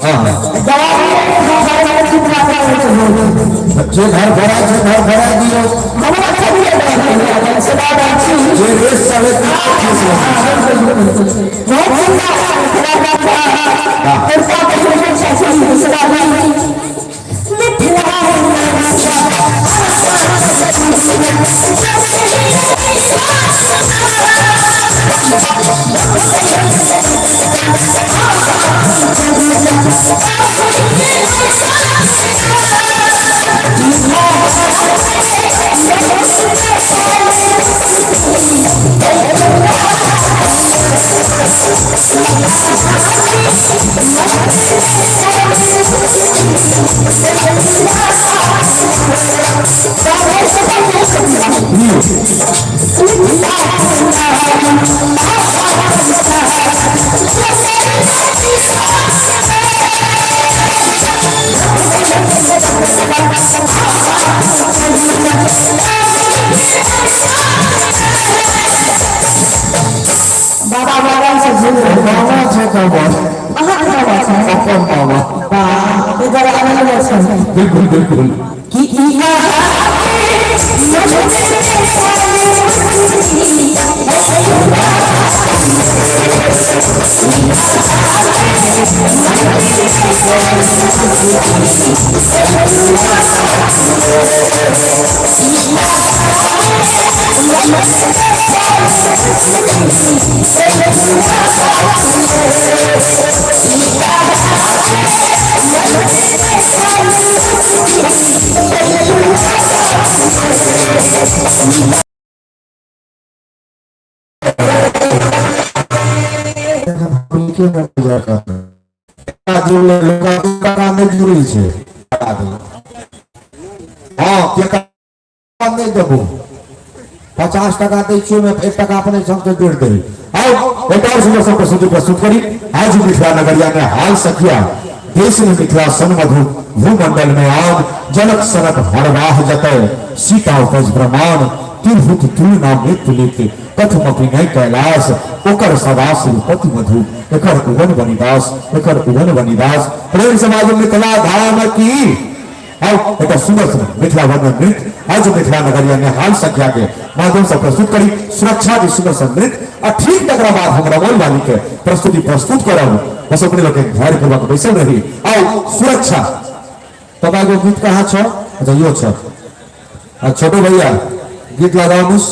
हाँ जे घर भरा छै घर भरा दियौ जे रेस चले बाबा बाबा से झूल बाबा छै बाबा अहाँ के बाबा छै अपन बाबा वाह इधर आनंद छै बिल्कुल बिल्कुल कि ई नहि जुड़ल छै हँ नहि देबो 50 टाका दै छियै ओहिमे 1 टाका अपने संग जोड़ि देबै। आउ एक और सुंदर सब प्रस्तुति प्रस्तुत करी। आज मिथिला नगरिया में हाल सखिया देश में मिथिला सन मधु भूमंडल में आन जनक सनक हरवाह जतय सीता उपज प्रमाण तिरहुत तुलना मृत्यु लित कथमपि नहि कैलाश ओकर सदा श्रीपति मधु एकर उगन बनिदास एकर उगन बनिदास। प्रेम समाज मिथिला धाम की। आओ एक सुंदर सुंदर मिथिला वर्णन नृत्य आज मिथिला नगरिया में हाल संख्या के माध्यम से प्रस्तुत करी सुरक्षा के सुंदर सन नृत्य आ ठीक तकरा बाद हम रमौल वाली के प्रस्तुति प्रस्तुत करब। बस अपने लोग के धैर्य पूर्वक बैसल रही। आओ सुरक्षा तब एगो गीत कहाँ छ? अच्छा यो छ। आ छोटू भैया गीत लगाओ मुस।